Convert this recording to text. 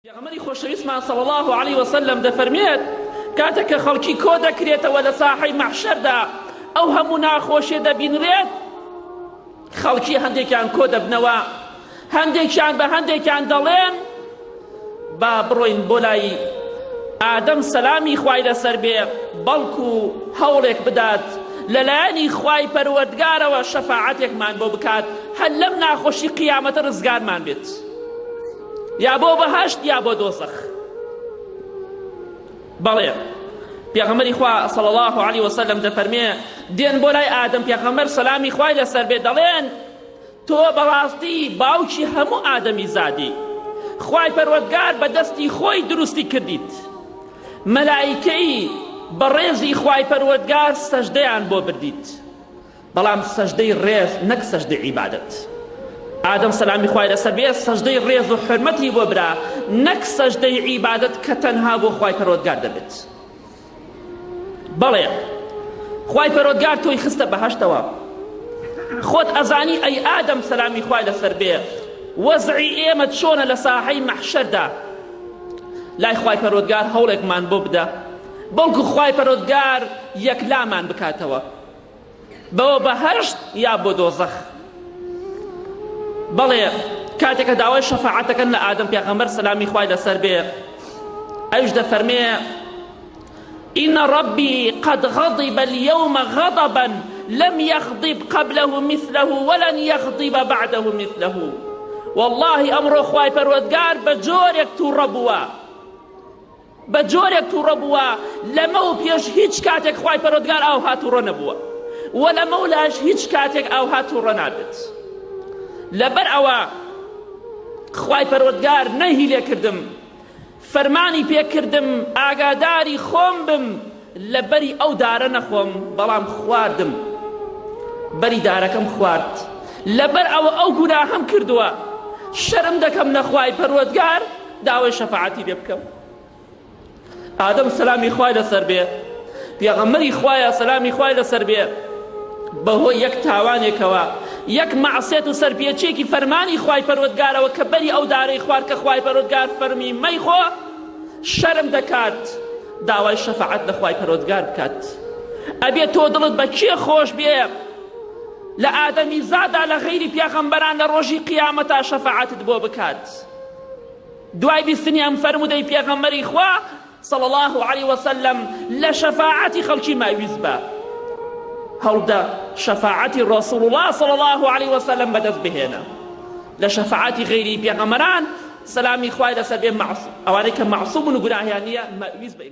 پێغەمبەری خۆشەویستمان صلی اللە علیه وسلم دەفەرمێت کاتێک کە خەڵکی کۆ دەکرێتەوە لە ساحەی مەحشەردا ئەو هەموو ناخۆشیە دەبینرێت خەڵکی هەندێکیان کۆ دەبنەوە هەندێکیان بە هەندێکیان دەڵێن با بڕۆین بۆ لای ئادەم سەلامی خوای لەسەر بێ بەڵکو هەوڵێک بدات لەلایەنی خوای پەروەردگارەوە شەفاعەتێکمان بۆ بکات هەر لەم ناخۆشی قیامەتە ڕزگارمان بێت یا بۆ بەهەشت یا بۆ دۆزەخ بەڵێ پێغەمبەری خوا صلی الله علیه وسلم دەفەرمێ دێن بۆ لای ئادەم پێغەمبەر سەلامی خوای لەسەر بێ دەڵێن تۆ بەڕاستی باوکی هەموو ئادەمی زادی خوای پەروەردگار بە دەستی خۆی دروستی کردیت مەلایکەی بەڕێزی خوای پەروەردگار سەجدەیان بۆ بردیت بەڵام سەجدەی ڕێز نەک سەجدەی عیبادەت ئادەم سەلامی خوای لەسەر بێ سەجدەی ڕێز و حرمەتی بۆ برا نەک سەجدەی عیبادەت کە تەنها بۆ خوای پەروەردگار دەبێت بەڵێ خوای پەروەردگار تۆی خستە بەهەشتەوە خۆت ئەزانی ئەی ئادەم سەلامی خوای لەسەر بێ وەزعی ئێمە چۆنە لە ساحەی مەحشەردا لای خوای پەروەردگار هەوڵێکمان بۆ بدە بەڵکو خوای پەروەردگار یەکلامان بکاتەوە بۆ بەهەشت یا بۆ دۆزەخ بەڵێ کاتێک کە داوای شەفاعەتەکەن لە ئادەم پێغەمبەر سەلامی خوای لەسەر بێ ئەویش دەفەرمێ إن ربي قد غضب اليوم غضبا لم يغضب قبله مثله ولن يغضب بعده مثله والله ئەمڕۆ خوای پەروەردگار بە جۆرێک تووڕە بووە بە جۆرێک توڕە بووە لەمەو پێش هیچ کاتێک خوای پەروەردگار ئاوها توڕە نەبووە و لەمەولاش هیچ کاتێک ئاوها توڕە نابێت لەبەر ئەوە خوای پەروەردگار نەهی لێکردم فەرمانی پێکردم ئاگاداری خۆم بم لە بەری ئەو دارە نەخۆم بەڵام خواردم بەری دارەکەم خوارد لەبەر ئەوە ئەو گوناهەم کردووە شەرم دەکەم لە خوای پەروەردگار داوای شەفاعەتی لێ بکەم ئادەم سەلامی خوای لەسەر بێ پێغەمبەری خوایە سەلامی خوای لەسەر بێ بەهۆی یەک تاوانێکەوە یەک مەعسێت و سەرپێچێکی فەرمانی خوای پەروەردگارەوە کە بەری ئەو دارەی خوارد کە خوای پەروەردگار فەرمی مەیخۆ شەرم دەکات داوای شەفاعەت لە خوای پەروەردگار بکات ئەبێ تۆ دڵت بە کێ خۆش بێ لە ئادەمی زادا لە غەیری پێغەمبەران لە ڕۆژی قیامەتا شەفاعەتت بۆ بکات دوای بیستنی ئەم فەرموودەی پێغەمبەری خوا صلی الله علیه وسلم لە شەفاعەتی خەڵکی ماویست بە هەوڵدە شەفاعەتی ڕسول الله صلی الله علیه وسلم بەدەست بهێنە لە شەفاعەتی غەیری پێغەمبەران سەلامی خوای لەسەر بێ مەعصوم ئەوانەی کە مەعصومن و گوناهیان نییە مەویست بە.